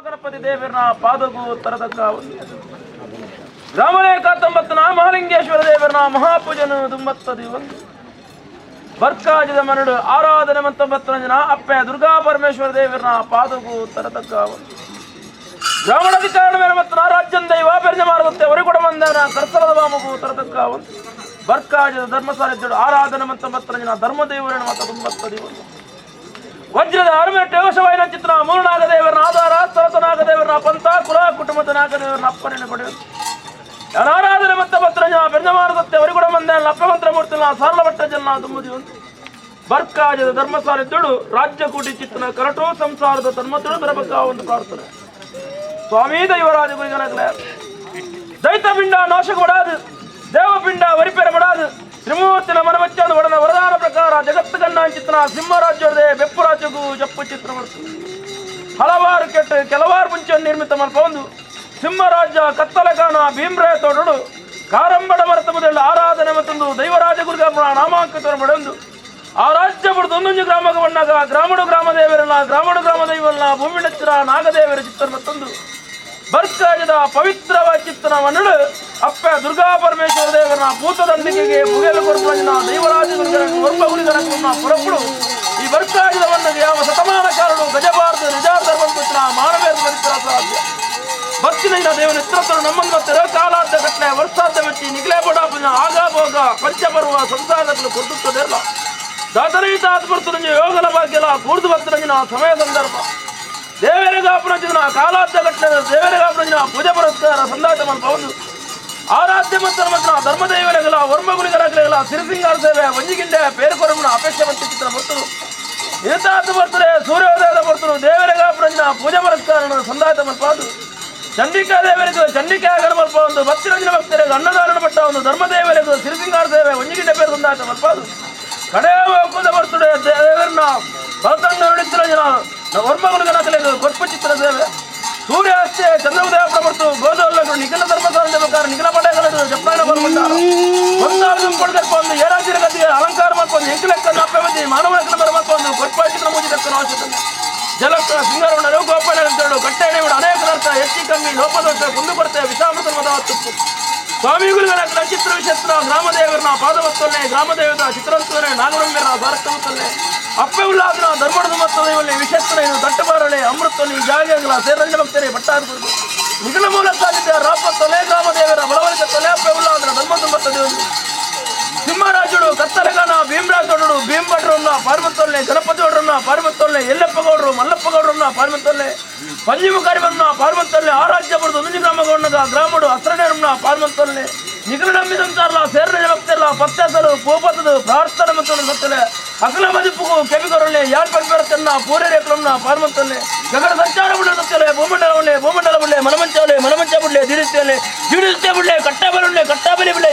Ganapati ದೇವರನ ಪಾದಗೂ ತರದಕ್ಕ ಗ್ರಾಮಲೇಖ ತೊಂಬತ್ತನ Mahalingeshwara ದೇವರನ ಮಹಾಪೂಜನ ತುಂಬತ್ತದಿ ಒಂದು ಬರ್ಕಾಜದ ಮನಡು ಆರಾಧನೆ ಮಂತೊಂಬತ್ತನ ಜನ ಅಪ್ಪೆ ದುರ್ಗಾ ಪರಮೇಶ್ವರ ದೇವರನ ಪಾದಗೂ ತರತಕ್ಕ ಒಂದು ಗ್ರಾಮಣಾಧಿಕಾರಣ ಮೇಲೆ ಮತ್ತು ರಾಜ್ಯಂ ದೈವ ಬೆರ್ಜ ಮಾರುತ್ತೆ ಹೊರಗುಡ ಮಂದನ ಕರ್ಸಲದ ವಾಮಗೂ ತರತಕ್ಕ ಒಂದು ಬರ್ಕಾಜದ ಧರ್ಮ ಸಾರಿದ್ದಳು ಆರಾಧನೆ ಮಂತೊಂಬತ್ತನ ಜನ ಧರ್ಮದೇವರನ ಮತ ತುಂಬತ್ತದಿ ಒಂದು ವಜ್ರದ ಅರುಮೆಟ್ಟು ಯೋಷವಾಯಿನ ಚಿತ್ರ ಮೂರ್ನಾಗದೇವರನ ಆಧಾರ ಸ್ಥಳತನಾಗದೇವರನ ಪಂಥ ಕುಲ ಕುಟುಂಬದ ನಾಗದೇವರನ ಅಪ್ಪರನ್ನು ಪಡೆಯುವುದು ಆರಾಧನೆ ಮತ್ತು ಪತ್ರಜ ಬೆಂಜಮಾನದತ್ತೆ ಹೊರಗುಡ ಮಂದ ಅಪ್ಪಮಂತ್ರ ಮೂರ್ತಿನ ಸಾರಲ ಭಟ್ಟ ಜನ ತುಂಬುದಿ ಒಂದು ಬರ್ಕಾಜದ ಧರ್ಮಸಾಲಿದ್ದುಡು ರಾಜ್ಯ ಕೂಟಿ ಚಿತ್ತನ ಕರಟೋ ಸಂಸಾರದ ತನ್ಮತುಡು ಬರಬೇಕ ಒಂದು ಪ್ರಾರ್ಥನೆ. ಸ್ವಾಮಿ ದೈವರಾಜ ಗುರಿಗನಗಲ ದೈತ ಪಿಂಡ ನಾಶಕ ಬಡಾದು ದೇವಪಿಂಡ ವರಿಪೆರ ಬಡಾದು ತ್ರಿಮೂರ್ತಿನ ಮನಮಚ್ಚ ಒಡನ ವರದಾನ ಪ್ರಕಾರ ಜಗತ್ತು ಕಣ್ಣಾಂಚಿತನ ಸಿಂಹರಾಜ್ಯದ ಬೆಪ್ಪು ರಾಜ್ಯಗೂ ಜಪ್ಪು ಚಿತ್ರ ಬರ್ತದೆ. ಹಲವಾರು ಕೆಟ್ಟ ಕೆಲವಾರು ಮುಂಚೆ ನಿರ್ಮಿತ ಮಲ್ಪೊಂದು ಸಿಂಹರಾಜ್ಯ ಕತ್ತಲಗಾನ ಭೀಮ್ರಾಯ ತೋಟಡು ಕಾರಂಬಡ ಮರತ ಮೊದಲು ಆರಾಧನೆ ಮತ್ತೊಂದು ದೈವರಾಜ ಗುರುಗ ನಾಮಾಂಕಿತ ಪಡೆಯೊಂದು ಆ ರಾಜ್ಯ ಬುಡ್ದು ಒಂದೊಂದು ಗ್ರಾಮಕ್ಕೆ ಬಂದಾಗ ಗ್ರಾಮಡು ಗ್ರಾಮ ದೇವರಲ್ಲ ಗ್ರಾಮಡು ಗ್ರಾಮ ದೈವಲ್ಲ ಭೂಮಿಣಚ್ಚಿರ ನಾಗದೇವರ ಚಿತ್ರ ಮತ್ತೊಂದು ಬರ್ಕಾಜದ ಪವಿತ್ರವಾದ ಚಿತ್ರನ ಮನ್ನಡು ಅಪ್ಪ ದುರ್ಗಾ ಪರಮೇಶ್ವರ ದೇವರನ ಭೂತದಂಡಿಗೆಗೆ ಮುಗಿಯಲು ಕೊರಪಂಜಿನ ದೈವರಾಜ ಗುರುಗರ ಕೊರ್ಪ ಗುರಿಗರ ಪುರಪುಡು ಈ ಬರ್ಕಾಜದ ಮಣ್ಣಗೆ ಯಾವ ಶತಮಾನ ಕಾರಡು ಗಜಬಾರದು ನಿಜಾಧರ್ಮಪುತ್ರ ಮಾನವೇರ ಪವಿತ್ರ ಸಾಧ್ಯ ಭಕ್ತಿನ ದೇವನ ಇತ್ರತರು ನಮ್ಮನ್ನು ಬರ್ತಾರೆ ಕಾಲಾರ್ಧ ಕಟ್ಲೆ ವರ್ಷಾರ್ಧ ಮೆಚ್ಚಿ ನಿಗಲೇ ಬಡಾಪನ ಆಗ ಭೋಗ ಪಂಚಪರ್ವ ಸಂಸಾರಗಳು ಕೊಡ್ತದೆಲ್ಲ ದಾತರೀತ ಆತ್ಮರ್ತರಂಜ ಯೋಗಲ ಭಾಗ್ಯಲ ಕೂರ್ದು ಭಕ್ತರಂಜನ ಸಮಯ ಸಂದರ್ಭ ದೇವರಿಗಾಪನ ಕಾಲಾರ್ಧ ಕಟ್ಲೆ ದೇವರಿಗಾಪನ ಪೂಜೆ ಪುರಸ್ಕಾರ ಸಂದಾಟ ಮಲ್ಪ ಆರಾಧ್ಯ ಮಂತ್ರ ಮಂತ್ರ ಧರ್ಮದೇವರಿಗಲ ವರ್ಮಗುಲಿಗರಾಗಲಿಲ್ಲ ಸಿರಿಸಿಂಗಾರ ಸೇವೆ ವಂಜಿಗಿಂಡೆ ಪೇರುಕೊರಮನ ಅಪೇಕ್ಷೆ ಮಂತ್ರ ಚಿತ್ರ ಬರ್ತರು ನಿರತಾರ್ಥ ಬರ್ತಾರೆ ಸೂರ್ಯೋದಯದ ಬರ್ತರು ದೇವರಿಗಾಪನ ಪೂಜೆ ಪುರಸ್ಕಾರ ಸಂದಾಟ ಮಲ್ಪ ಚಂಡಿಕಾ ದೇವರಿಗೂ ಚಂಡಿಕಾ ಮಲ್ಪ ಒಂದು ಭಕ್ತಿರಂಜನ ಭಕ್ತರಿಗೆ ಅನ್ನದಾನ ಪಟ್ಟ ಒಂದು ಧರ್ಮದೇವರಿಗೂ ಸಿರಿಸಿಂಗಾರ ಸೇವೆ ಒಂಜಿಗಿಂಡೆ ಪೇರು ಸಂದಾಟ ಮಲ್ಪ ಕಡೆಯ ಒಕ್ಕೂದ ಬರ್ತದೆ ದೇವರನ್ನ ಬಲತಂಡ ನುಡಿತಿರಂಜನ ವರ್ಮಗುಲಿಗರಾಗಲಿಲ್ಲ ಕೊರ್ಪ ಚಿತ್ರ ಸೇವೆ ಸೂರ್ಯಾಸ್ತೆ ಚಂದ್ರೋದಯ ಪ್ರಮರ್ತು ಗೋದೋಲ್ಲಗಳು ನಿಖಿಲ ಧರ್ಮಸಾರ ಪ್ರಕಾರ ನಿಖಿಲ ಪಡೆಗಳು ಜಪ್ಪಾನ ಬರ್ಕೊಂಡಾರ ಒಂದಾರು ಪಡೆದಪ್ಪ ಒಂದು ಏರಾಜಿರ ಗತಿಗೆ ಅಲಂಕಾರ ಮಾಡ್ಕೊಂಡು ಎಂಕಲೆಕ್ಕನ್ನು ಅಪ್ಪಮತಿ ಮಾನವನ ಬರ ಮಾಡ್ಕೊಂಡು ಕೊರ್ಪಾಚಿತ್ರ ಮೂಜಿದಕ್ಕನ್ನು ಅವಶ್ಯಕತೆ ಜಲಕ್ಕ ಸಿಂಗರವಣ ಗೋಪಾಲ ಅಂತೇಳು ಕಟ್ಟೆಣೆ ಅನೇಕ ಅರ್ಥ ಹೆಚ್ಚಿ ಕಮ್ಮಿ ಲೋಪದೋಷ ಕುಂದು ಕೊರತೆ ವಿಷಾಮೃತ ಮದ ತುಪ್ಪು ಸ್ವಾಮಿಗುರುಗಳ ಚಿತ್ರ ವಿಚಿತ್ರ ಗ್ರಾಮದೇವರನ ಪಾದವತ್ತೊಲ್ಲೆ ಗ್ರಾಮದೇವത ಚಿತ್ರಂತವನೆ ನಾಗರೊಂಬೆರ ಸಾರಕ್ಕಮತ್ತೊಲ್ಲೆ ಅಪ್ಪೆ ಉಲ್ಲಾದನ ಧರ್ಮದ ಮತ್ತೊಲ್ಲೆ ವಿಷತ್ರ ಇದು ತಟ್ಟುಬಾರಳೆ ಅಮೃತೊಲ್ಲಿ ಜಾಗಗಳ ಸೇರಂಜ ಭಕ್ತರೇ ಭಟ್ಟಾದ ನಿಗಲ ಮೂಲ ಸಾಧಿತ ರಾಪತ್ತೊಲೆ ಗ್ರಾಮದೇವರ ಬಲವರಿಕ ತೊಲೆ ಅಪ್ಪೆ ಉಲ್ಲಾದನ ಧರ್ಮದ ಮತ್ತದೇವರು ಸಿಂಹರಾಜುಡು ಕತ್ತಲಗಾನ ಭೀಮರಾಜೋಡು ಭೀಮಭಟ್ರನ್ನ ಪಾರ್ವತೊಲ್ಲೆ ಗಣಪತಿಗೌಡ್ರನ್ನ ಪಾರ್ವತೊಲ್ಲೆ ಯಲ್ಲಪ್ಪಗೌಡರು ಮಲ್ಲಪ್ಪಗೌಡ್ರನ್ನ ಪಾರ್ವತೊಲ್ಲೆ ಪಂಜಿಮುಖಾರಿಬನ್ನ ಪಾರ್ವತೊಲ್ಲೆ ಆರಾಜ್ಯ ಬರುದು ಒಂದೊಂದು ಗ್ರಾಮಗೌಡನ ಗ್ರಾಮಡು ಅಸ್ತ್ರನೇರನ್ನ ಪಾರ್ವತೊಲ್ಲೆ ನಿಗಲ ನಂಬಿದಂತಾರಲ್ಲ ಸೇರನ ಭಕ್ತರಲ್ಲ ಪತ್ತೆಸಲು ಪೋಪತದು ಪ್ರಾರ್ಥನೆ ಮತ್ತು ಸತ್ತಲೆ ಅಕಲ ಮದಿಪ್ಪುಗು ಕೆವಿಗೊರಳೆ ಯಾಳ್ ಪಂಪರತನ್ನ ಪೂರೇರೇಕಲನ್ನ ಪಾರ್ವತೊಲ್ಲೆ ಗಗನ ಸಂಚಾರ ಬಿಡುತ್ತಲೆ ಭೂಮಂಡಲವನ್ನೇ ಭೂಮಂಡಲ ಬಿಡ್ಲೆ ಮನಮಂಚವಲೆ ಮನಮಂಚ ಬಿಡ್ಲೆ ದಿಡಿಸ್ತೇನೆ ದಿಡಿಸ್ತೇ ಬಿಡ್ಲೆ ಕಟ್ಟಾಬಲಿ ಕಟ್ಟಾಬಲಿ ಬಿಡ್ಲೆ